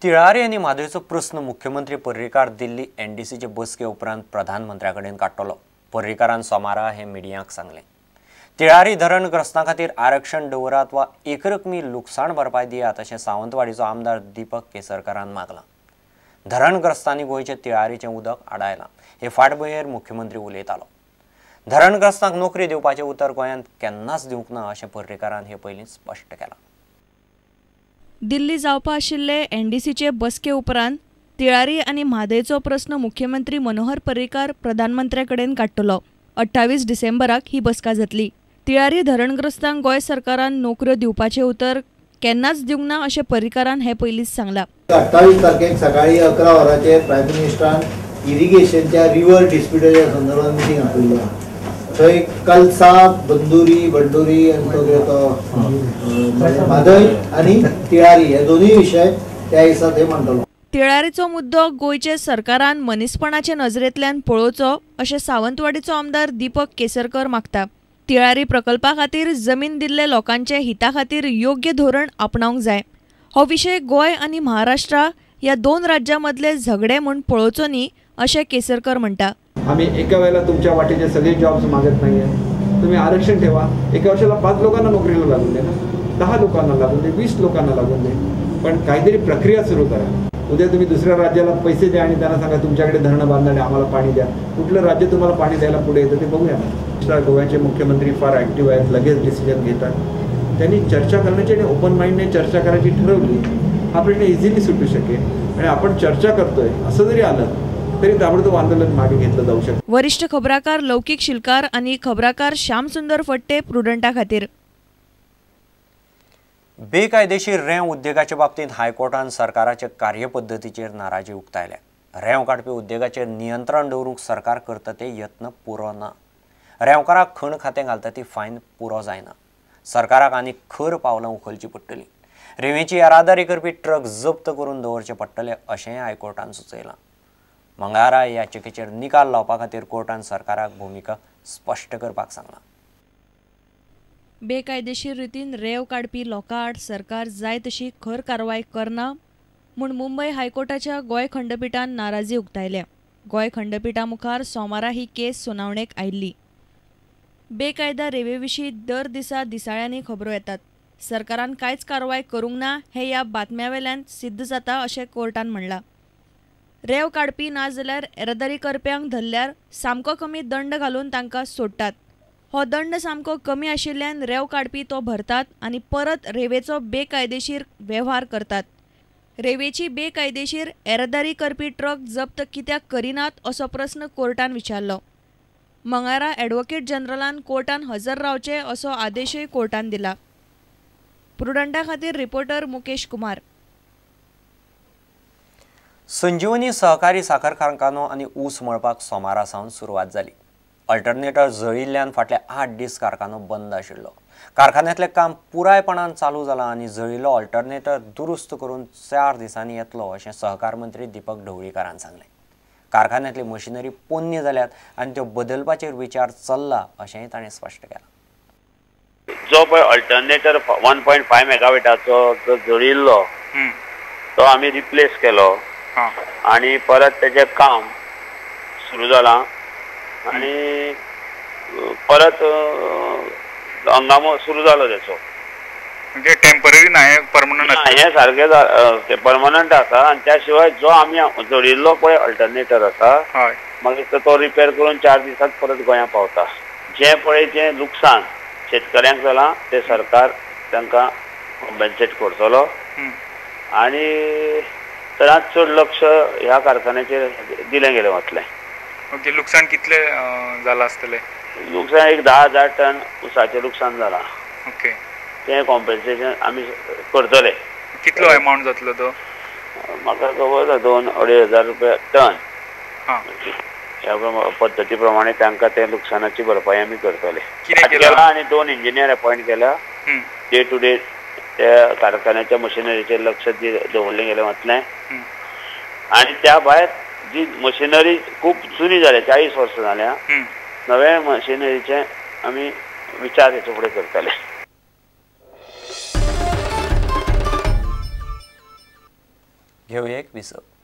तिळारी आनी म्हादयचो प्रस्न मुख्यमंत्री पर्रीकार दिल्ली एनडीसीचे बसके उपरांत प्रधानमंत्र्या कडेन काडटलो. पर्रीकारान सोमारा हे मिडियांक सांगलें. तिळारी धरणग्रस्तां खातीर आरक्षण दवरात वा एकरकमी लुकसाण भरपाय दियात अशें सावंतवाडीचो आमदार दीपक केसरकारान मागलां. धरणग्रस्तांनी गोंयचे तिळारीचें उदक आडायलां हे फाटभुंयेर मुख्यमंत्री उलयतालो. धरणग्रस्तांक नोकरी दिवपाचें उतर गोंयांत केन्नाच दिवंक ना अशें पर्रीकारान हे पयलीं स्पश्ट केलां. दिल्ली जावपा आशिल्ले एनडीसीचे बसके उपरांत तिळारी आनी म्हादयचो प्रस्न मुख्यमंत्री मनोहर पर्रीकार प्रधानमंत्र्या कडेन काडटलो. 28 डिसेंबराक ही बसका जातली. तिळारी धरणग्रस्तांक गोंय सरकारान नोकऱ्यो दिवपाचें उतर केन्नाच दिवंक ना अशें पर्रीकारान हे पयलींच सांगलां. 28 तारखेक सकाळी 11 वरांचेर प्रायम मिनिस्टरान इरिगेशनच्या रिवर डिस्प्युटाच्या संदर्भात मिटींग आपयल्ली. थंय कलसा, बंदुरी, बंडोरी आनी तो म्हादय आनी तिळारी हे दोनूय विशय त्या दिसा थंय मांडटलो. तिळारीचो मुद्दो गोंयचे सरकारान मनीसपणाचे नजरेंतल्यान पळोवचो अशें सावंतवाडीचो आमदार दीपक केसरकर मागता. तिळारी प्रकल्पा खातीर जमीन दिल्ले लोकांचे हिता खातीर योग्य धोरण आपणावंक जाय. हो विशय गोंय आनी महाराष्ट्र ह्या दोन राज्यां मदले झगडे म्हूण पळोवचो न्ही अशें केसरकर म्हणटा. आम्ही एका वेळेला तुमच्या वाटेचे सगळे जॉब्स मागत नाही आहे. तुम्ही आरक्षण ठेवा. एका वर्षाला 5 लोकांना नोकरीला लागून दे ना, 10 लोकांना लागून दे, 20 लोकांना लागून दे, पण काहीतरी प्रक्रिया सुरू करा. उद्या तुम्ही दुसऱ्या राज्याला पैसे द्या आणि त्यांना सांगा तुमच्याकडे धरणं बांधा आणि आम्हाला पाणी द्या. कुठलं राज्य तुम्हाला पाणी द्यायला पुढे येतं ते बघूया ना. गोव्याचे मुख्यमंत्री फार ॲक्टिव्ह आहेत, लगेच डिसिजन घेतात. त्यांनी चर्चा करण्याची आणि ओपन माइंडने चर्चा करायची ठरवली, हा प्रश्न इझिली सुटू शकेल. आणि आपण चर्चा करतोय असं जरी आलं तरी ताबडतोब आंदोलन मागे घेतलं जाऊ शकतं. वरिष्ठ खबराकार लौकिक शिलकार आणि खबराकार श्यामसुंदर फट्टे प्रुडंटा खातीर. बेकायदेशीर रेंव उद्देगाचे बाबतींत हायकोर्टान सरकाराचे कार्यपद्दतीचेर नाराजी उक्तायल्या. रेंव काडपी उद्देगाचेर नियंत्रण दवरूंक सरकार करता ते यत्न पुरो ना. रेंवकाराक खण खातें घालता ती फायन पुरो जायना. सरकाराक आनी खर पावलां उखलची पडटली. रेंवेची येरादारी करपी ट्रक जप्त करून दवरचे पडटले अशेंय हायकोर्टान सुचयलां. मंगळारा याचिकेचेर निकाल लावपा खातीर कोर्टान सरकाराक भुमिका स्पश्ट करपाक सांगलां. बेकायदेशीर रितीन रेंव काडपी लोकां आड सरकार जाय तशी खर कारवाय करना म्हूण मुंबय हायकोर्टाच्या गोंय खंडपिठान नाराजी उक्तायल्या. गोंय खंडपिठा मुखार सोमारा ही केस सुनावणेक आयिल्ली. बेकायदा रेंवे विशीं दर दिसा दिसाळ्यांनी खबरो येतात. सरकारान कांयच कारवाय करूंक ना हें ह्या बातम्या वेल्यान सिद्ध जाता अशें कोर्टान म्हणलां. रेंव काडपी ना जाल्यार येरादारी करप्यांक धरल्यार सामको कमी दंड घालून तांकां सोडटात. हो दंड सामको कमी आशिल्ल्यान रेंव काडपी तो भरतात आनी परत रेंवेचो बेकायदेशीर वेव्हार करतात. रेंवेची बेकायदेशीर येरादारी करपी ट्रक जप्त कित्याक करिनात असो प्रस्न कोर्टान विचारलो. मंगळारा ॲडव्होकेट जनरलान कोर्टान हजर रावचे असो आदेशूय कोर्टान दिला. प्रुडंटा खातीर रिपोर्टर मुकेश कुमार. संजीवनी सहकारी साखर कारखानो आनी ऊस मळपाक सोमारा सावन सुरवात जाली. अल्टरनेटर जळिल्ल्यान फाटले 8 दीस कारखानो बंद आशिल्लो. कारखान्यांतलें काम पुरायपणान चालू जालां आनी जळिल्लो अल्टरनेटर दुरुस्त करून 4 दिसांनी येतलो अशें सहकार मंत्री दीपक ढवळीकारान सांगलें. कारखान्यांतली मशिनरी पोन्नी जाल्यात आनी त्यो बदलपाचेर विचार चल्ला अशेंय ताणें स्पश्ट केलां. जो पळय अल्टरनेटर 1.5 मेगावॅटाचो जो जळिल्लो तो आमी रिप्लेस केलो आनी परत तेजें काम सुरू जालां आनी परत हंगामो सुरू जालो तेचो. म्हणजे टेम्पररी ना, हें परमनंट? हें सारकें परमनंट आसा. आनी त्या शिवाय जो आमी जोडिल्लो पळय अल्टरनेटर आसा मागीर तो रिपेर करून 4 दिसांत परत गोंया पावता. जें पळय जें लुकसाण शेतकऱ्यांक जालां तें सरकार तांकां कॉम्पेन्सेट करतलो आनी चडांत चड लक्ष ह्या कारखान्याचेर दिलें गेलें वतलें. ओके, लुकसाण कितलें जालां आसतलें? लुकसाण एक 10,000 टन ऊसाचें लुकसाण जालां. ओके, तें कॉम्पेन्सेशन आमी करतले. कितलो अमावंट जातलो तो? म्हाका खबर ना, 2-2.5 हजार रुपया टन. ह्या पद्दती प्रमाणे तांकां ते लुकसाणाची भरपाई आमी करतले. केला आनी 2 इंजिनियर अपॉयंट केल्या. डे टू डे त्या कारखान्याच्या मशिनरीचेर लक्ष दवरलें गेलें वतलें. आनी त्या भायर जी मशिनरी खूब जुनी जाल्या, 40 वर्सां जाल्या, नव्या मशिनरीचे आमी विचार हेचे फुडें करतले. घेवया एक विसव.